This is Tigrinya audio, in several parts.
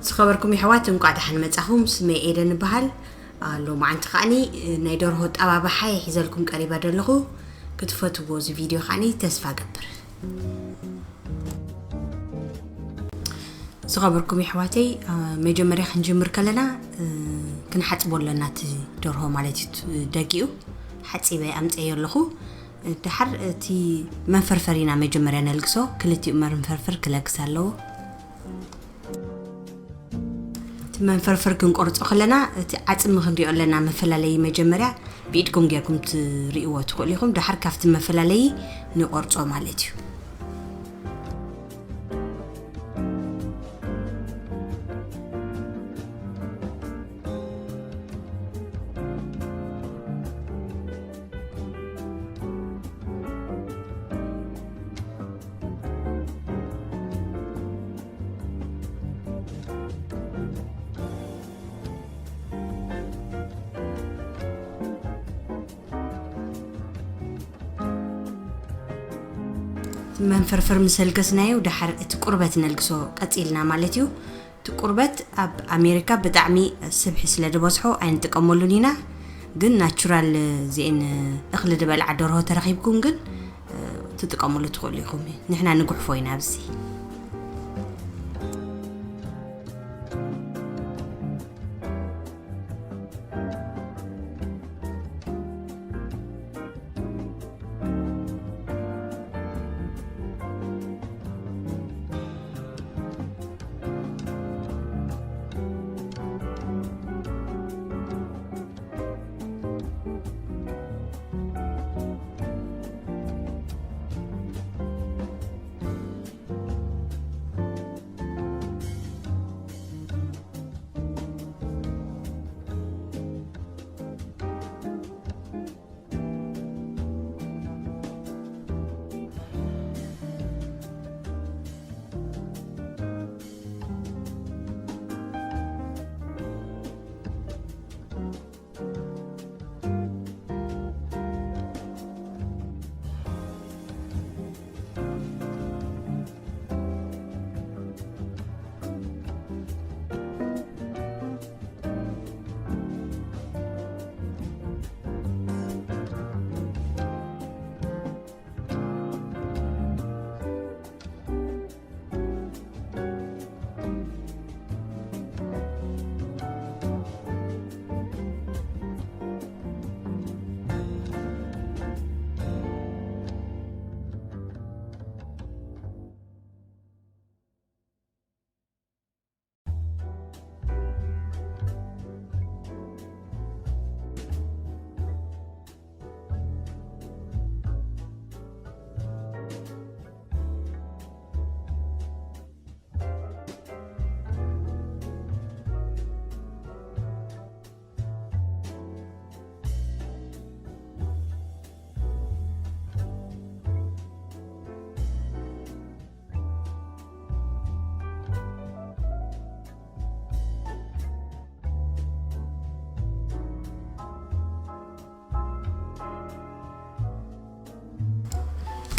ዝኸበርኩም የሕዋት፣ እንቋዕ ደሓን መጻኹም። ስመይ ኤደን እበሃል። ሎማዓንቲ ከዓኒ ናይ ደርሆ ኣጠባብሓ እየ ሒዘልኩም ቀሪበ ዘለኹ። ክትፈትዎ እዚ ቪድዮ ከዓኒ ተስፋ እገብር። ዝኸበርኩም የሕዋተይ፣ መጀመርያ ክንጅምር ከለና ክንሓጽቦ ኣለና እቲ ደርሆ ማለት እዩ። ደጊኡ ሓጺበ ኣምጸዮ ኣለኹ። ድሓር እቲ መንፈርፈር ኢና መጀመርያ ነልግሶ። ክልቲኡ መንፈርፈር ክለግስ ኣለዎ። እቲ መንፈርፈር ክንቆርጾ ከለና እቲ ዓጽሚ ክንሪኦ ኣለና መፈላለዪ። መጀመርያ ብኢድኩም ጌርኩም ትርእይዎ ትኽእሉ ኢኹም። ድሓር ካብቲ መፈላለዪ ንቆርጾ ማለት እዩ። መንፈርፈር ምስ ኣልገስናዮ፣ ድሓር እቲ ቁርበት ነልግሶ ቀጺልና ማለት እዩ። እቲ ቁርበት ኣብ ኣሜሪካ ብጣዕሚ ስብሒ ስለ ዝበዝሖ ኣይንጥቀመሉን ኢና። ግን ናቹራል፣ እዚኤን እኽሊ ዝበልዓ ደርሆ ተረኺብኩም ግን ትጥቀምሉ ትኽእሉ ኢኹም። ንሕና ንጉሕፎ ኢና ኣብዚ።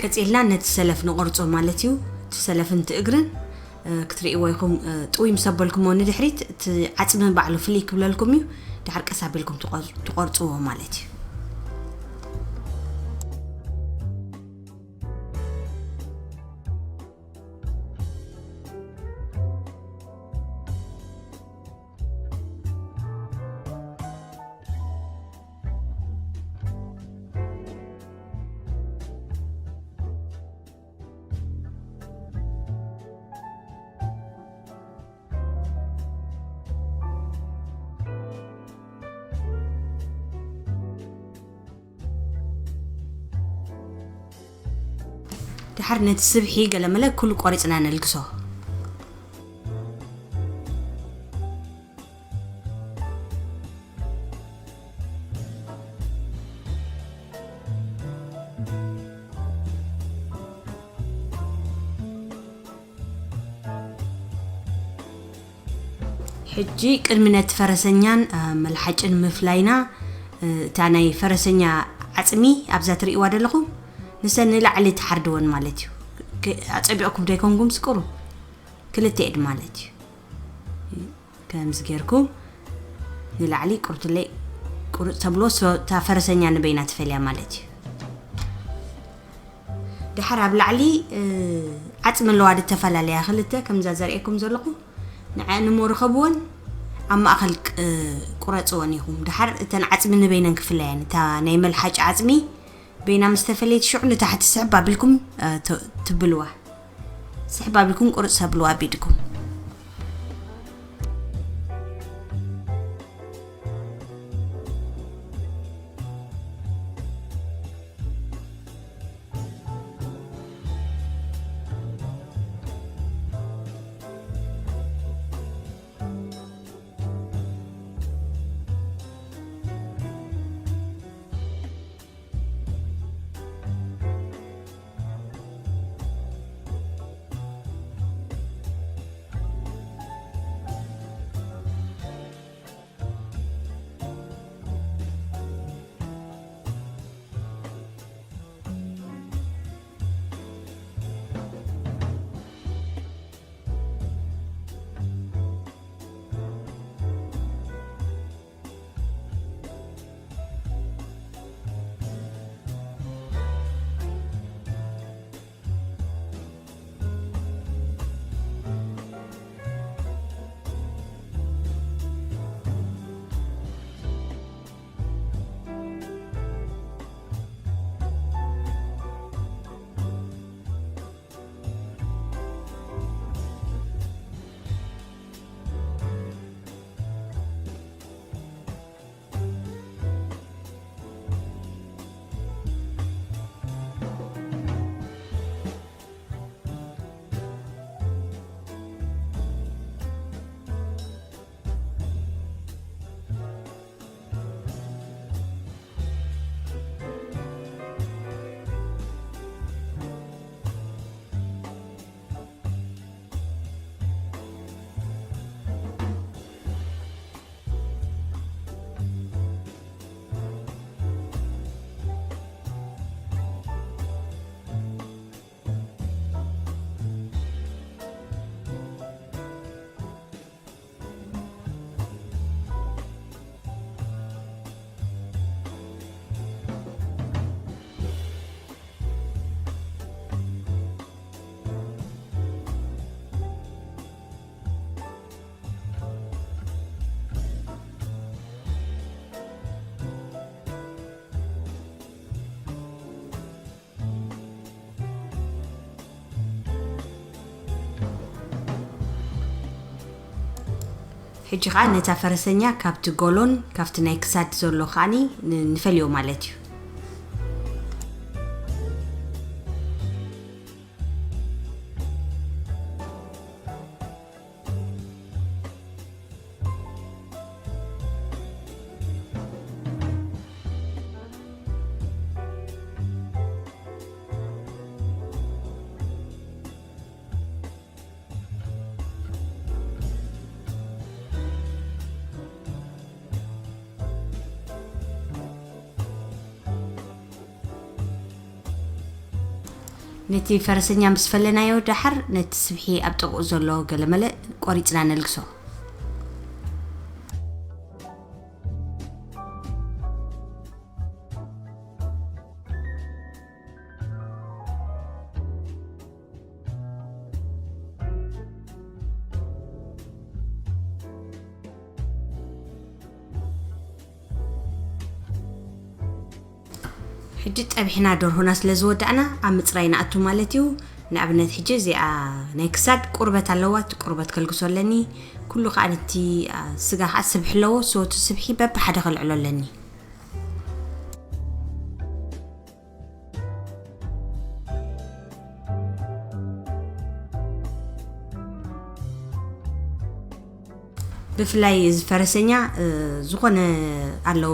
ቀጺልና ነቲ ሰለፍ ንቆርጾ ማለት እዩ። እቲ ሰለፍን እቲ እግርን ክትርእይዎ ኢኹም። ጥውይ ምስ ኣበልኩሞ ንድሕሪት እቲ ዓጽሚ ባዕሉ ፍልይ ክብለልኩም እዩ። ድሓር ቀስ ኣቢልኩም ትቆርጽዎ ማለት እዩ። ድሓር ነቲ ስብሒ ገለመለ ኩሉ ቆሪጽና ነልግሶ። ሕጂ ቅድሚ ነቲ ፈረሰኛን መልሓጭን ምፍላይና፣ እታ ናይ ፈረሰኛ ዓጽሚ ኣብዛ ትርእይዋ ዘለኹም ንሰን ንላዕሊ ትሓርድወን ማለት እዩ። ኣጸቢቕኩም ዘይኮንኩም ስቅሩ ክልተ ኢድ ማለት እዩ። ከምዚ ጌርኩም ንላዕሊ ቁርትለይ ቁርፅ ተብሎ እታ ፈረሰኛ ንበይና ትፈልያ ማለት እዩ። ድሓር ኣብ ላዕሊ ዓፅሚ ኣለዋ ዝተፈላለያ ክልተ ከምዛ ዘርእየኩም ዘለኹ ንዐ ንሞ ርከብዎን ኣብ ማእኸል ቁረፅዎን ኢኹም። ድሓር እተን ዓፅሚ ንበይነን ክፍለያን እታ ናይ መልሓጭ ዓፅሚ በይና ምስ ተፈለየት ሽዑ ንታሕቲ ስሕብ ኣቢልኩም ትብልዋ። ስሕብ ኣቢልኩም ቁርፅ ተብልዋ ቢድኩም። ሕጂ ከዓ ነታ ፈረሰኛ ካብቲ ጎሎን ካብቲ ናይ ክሳድ ዘሎ ከዓኒ ንፈልዮ ማለት እዩ። ነቲ ፈረሰኛ ምስ ፈለናዮ ደሓር ነቲ ስብሒ ኣብ ጥቕኡ ዘሎ ገለመለ ቆሪፅና ነልግሶ። ሕጂ ጠቢሕና ደርሆና ስለ ዝወዳእና ኣብ ምፅራይ ንኣቱ ማለት እዩ። ንኣብነት ሕጂ እዚኣ ናይ ክሳድ ቁርበት ኣለዋ። እቲ ቁርበት ከልግሶ ኣለኒ። ኩሉ ከዓ ነቲ ስጋ ከዓ ስብሒ ኣለዎ። ሶ እቲ ስብሒ በብሓደ ከልዕሎ ኣለኒ። ብፍላይ እዚ ፈረሰኛ ዝኾነ ኣለዎ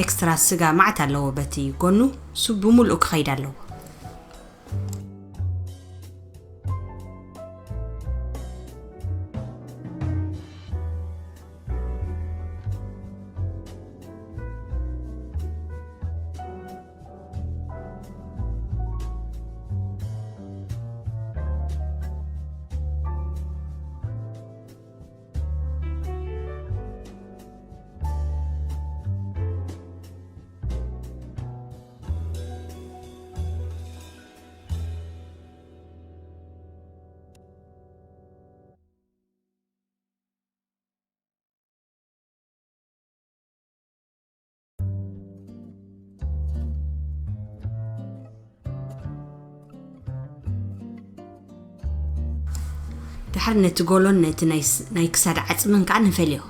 ኤክስትራ ስጋ ማዓት ኣለዎ በቲ ጎኑ እሱ ብምሉእ ክኸይድ ኣለዎ። ድሓር ነቲ ጎሎን ነቲ ናይ ክሳድ ዓጽምን ከዓ ንፈልዮ።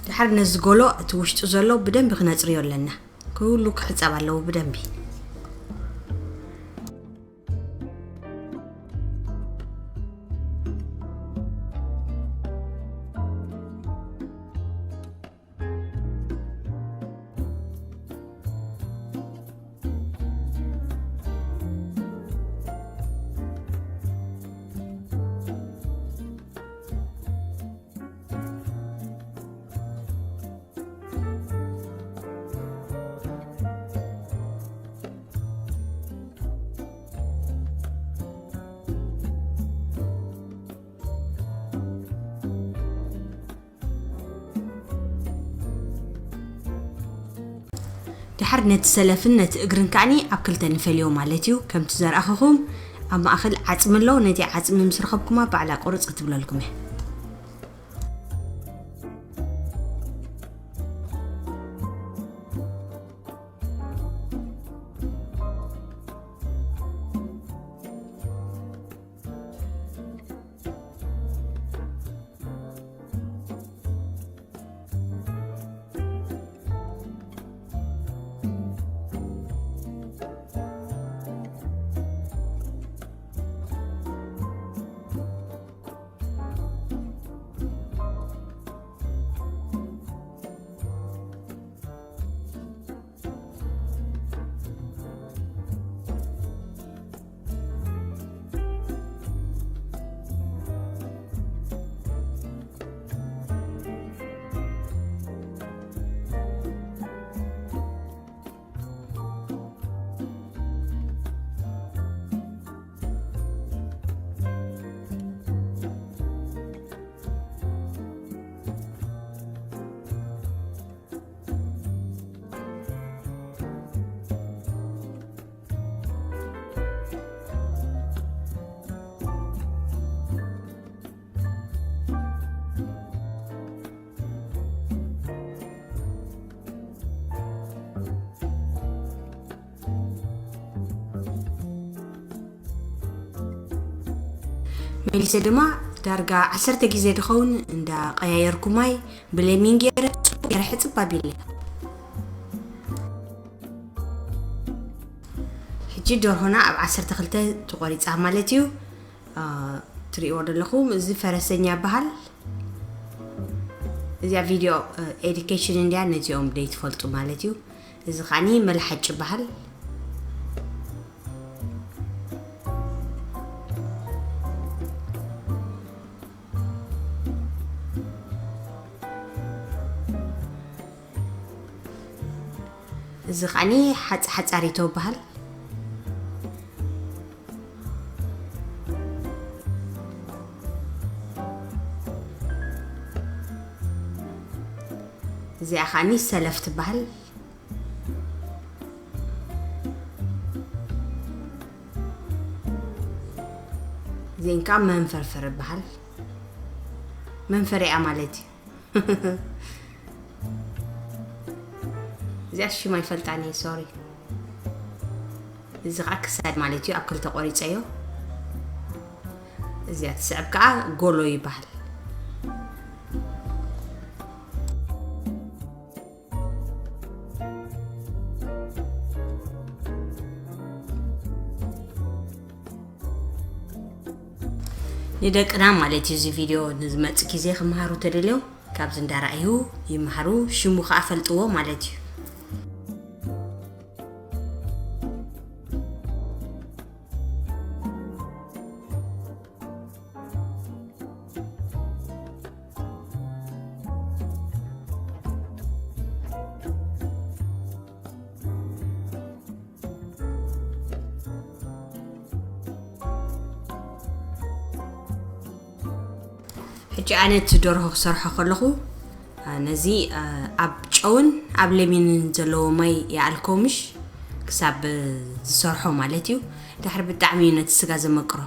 ድሓር ነዚ ጎሎ እቲ ውሽጡ ዘሎ ብደንቢ ክነጽርዮ ኣለና። ኩሉ ክሕጸብ ኣለዎ ብደንቢ። ድሓር ነቲ ሰለፍን ነቲ እግርን ከዓኒ ኣብ ክልተ ንፈልዮ ማለት እዩ። ከምቲ ዘርኣኹኹም ኣብ ማእኸል ዓጽሚ ኣሎ። ነቲ ዓጽሚ ምስ ረኸብኩማ ባዕላ ቁርጽ ክትብለልኩም እየ። መሊሰ ድማ ዳርጋ ዓሰርተ ግዜ ድኸውን እንዳ ቀያየርኩ ማይ ብሌሚን ገይረ ጽቡቅ ገይረ ሕጽብ ኣቢለ። ሕጂ ደርሆና ኣብ ዓሰርተ ክልተ ተቆሪጻ ማለት እዩ። ትሪእዎ ዘለኹም እዚ ፈረሰኛ ይበሃል። እዚኣ ቪድዮ ኤዱኬሽን እንድያ፣ ነዚኦም ደይትፈልጡ ማለት እዩ። እዚ ኸዓኒ መልሓጭ ይበሃል። እዚ ኸዓኒ ሓፃ ሓፃሪቶ ይበሃል። እዚኣ ኸዓኒ ሰለፍ ትበሃል። እዚን ከዓ መንፈርፈር ይበሃል። መንፈሪያ ማለት እዩ። እዚኣ ሽማ ይፈልጣኒ፣ ሶሪ። እዚ ከዓ ክሳድ ማለት እዩ፣ ኣብ ክልተ ቆሪፀዮ። እዚኣ ትስዕብ ከዓ ጎሎ ይበሃል። ንደቅና ማለት እዩ። እዚ ቪድዮ ንዝመጽእ ግዜ ክመሃሩ ተደልዮም ካብዚ እንዳረኣዩ ይመሃሩ፣ ሽሙ ከዓ ፈልጥዎ ማለት እዩ። ሕጂ ኣነ እቲ ደርሆ ክሰርሖ ከለኹ፣ አ፣ ነዚ፣ አ፣ ኣብ ጨውን ኣብ ለሚንን ዘለዎ ማይ ይኣልኮ ምሽ ክሳብ ዝሰርሖ ማለት እዩ። ድሕሪ ብጣዕሚ እዩ ነቲ ስጋ ዘመቅሮ።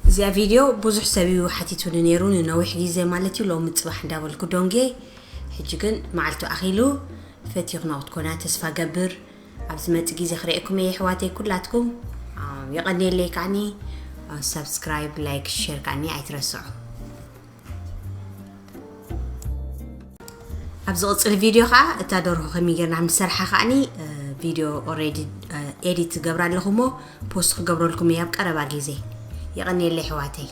እዚኣ ቪድዮ ብዙሕ ሰብ እዩ ሓቲቱኒ ነይሩ፣ ንነዊሕ ግዜ ማለት እዩ። ሎሚ ጽባሕ እንዳበልኩ ዶንጌ፣ ሕጂ ግን መዓልቱ ኣኺሉ። ፈቲኹና ክትኮና ተስፋ ገብር። ኣብ ዝመጽእ ግዜ ክርእየኩም እየ ኣሕዋተይ ኩላትኩም። ኣም፣ የቐንየለይ ከዓኒ። ኣም፣ ሳብስክራይብ፣ ላይክ፣ ሼር ከዓኒ ኣይትረስዑ። ኣብ ዝቕጽል ቪድዮ ከዓ እታ ደርሆ ከመይ ጌርና ንሰርሓ ከዓኒ፣ እ፣ ቪድዮ ኦልሬዲ፣ እ፣ ኤዲት ገብራ ኣለኹ እሞ ፖስት ክገብረልኩም እየ ኣብ ቀረባ ግዜ። የቐንየለይ ኣሕዋተይ።